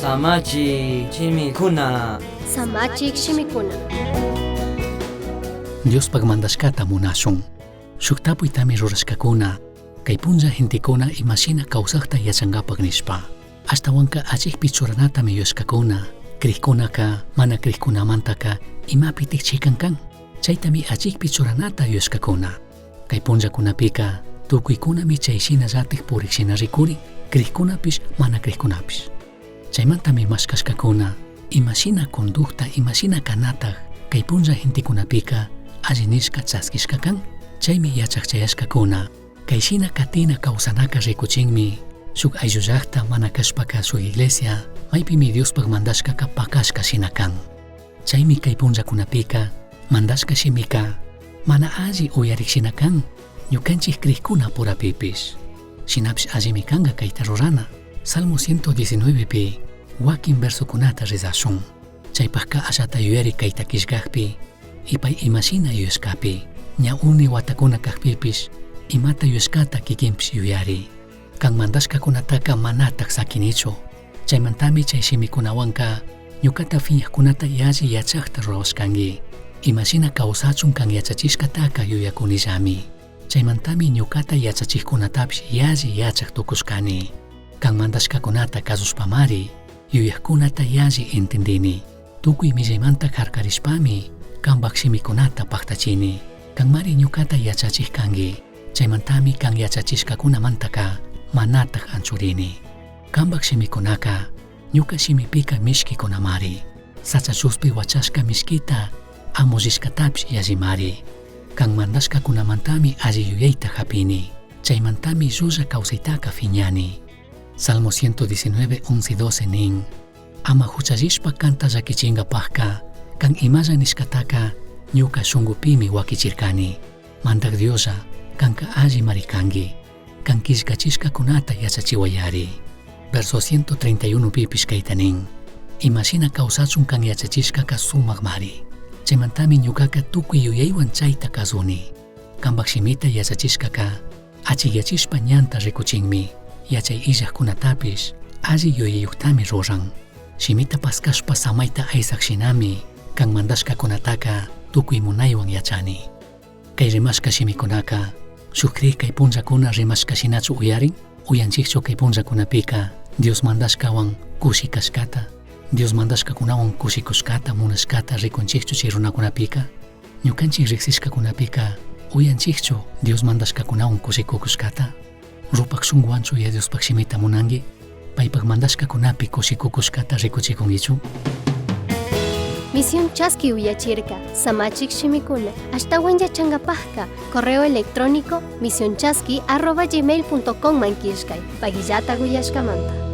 Samachik shimikuna. Samachik shimikuna. Diospaj mandashcata munashun. Shuj tapuitami rurashcacuna. Cai punlla gentecuna imashina causajta yachangapaj nishpa. Ashtahuanca achijpi churanatami yuyashcacuna. Crijcunaca mana crijcunamantaca imapitaj chican can. Chaitami achijpi churanata yuyashcacuna. Cai punllacunapica tucuicunami chai shinallataj purij shina ricurin, crijcunapish mana crijcunapish. Chaimantami mashcashcacuna imashina conducta, imashina canataj cai punlla gentecunapica alli nishca chasquishca can. Chaimi yachaj chayashcacuna. Cai shina catina causanaca ricuchinmi shuj ayllu llajta mana cashpaca shuj iglesia maipimi Diospaj mandashcaca pacashca shina can. Chaimi cai punllacunapica mandashca shimica mana alli uyarij shina can ñucanchij crijcuna purapipish. Shinapish allimi canga caita rurana. Salmo 119 pi huaquin versocunata rezashun. Chaipajca ashata yuyari caita quillcajpi y pai imashina yuyashcapi. Ña uni huatacuna cajpipish imata yuyashcata kikinpish yuyari. Can mandashcacunataca manataj saquinichu. Chaimantami chay shimikunawanka ñucata fiñajcunata yalli yachajta rurawashcanqui. Imashina causachun can yachachishcataca yuyacunillami. Chaimantami ñucata yachachijcunatapish yalli yachaj tucushcani. Can mandashcacunata cazushpamari yuyajcunata yalli entendini. Tucui millaimanta jarcarishpami cambaj shimicunata pajtachini. Canmari ñucata yachachij cangui. Chaimantami can yachachishcacunamantaca manataj anchurini. Cambaj shimicunaca ñuca shimipica mishquicunamari. Sacha chuspi huachashca mishquita amullishcatapish yallimari. Can mandashcacunamantami alli yuyaita japini. Chaimantami llulla causaitaca fiñani. Salmo 119, 11 y 12 nin. Ama juchallishpa canta llaquichingapajca, can imalla nishcataca ñuca shungupimi huaquichircani. Mandaj Dioslla, canca allimari cangui. Can quillcachishcacunata yachachihuayari. Verso 131 pipish caita nin. Imashina causachun can yachachishcaca sumajmari. Chaimantami ñucaca tucui yuyaihuan chaita cazuni. Cambaj shimita yachachishcaca achijyachishpa ñanta ricuchinmi. Yachai illajcunatapish alli yuyayujtami ruran. Shimita pascashpa samaita aysaj shinami can mandashcacunataca tucui munaihuan yachani. Cai rimashca shimicunaca shuj crij cai punllacuna rimashca shinachu uyarin? Uyanchijchu cai punllacunapika Dios mandashcahuan cushi cashcata, Dios mandashcacunahuan cushicushcata munashcata ricunchijchu chay runacunapika? Ñucanchij rijsishcacunapika uyanchijchu Dios mandashcacunahuan cushicucushcata? Rupaj shunguwanchu ya Diospaj shimita munangui? Paipaj mandashcacunapi cushicucushcata ricuchicunguichu? Misión Chaski uyachirka, Samachik shimikuna, ashtawan yachangapajka, correo electrónico misionchaski@gmail.com man killkay, pagillata uyashkamanta.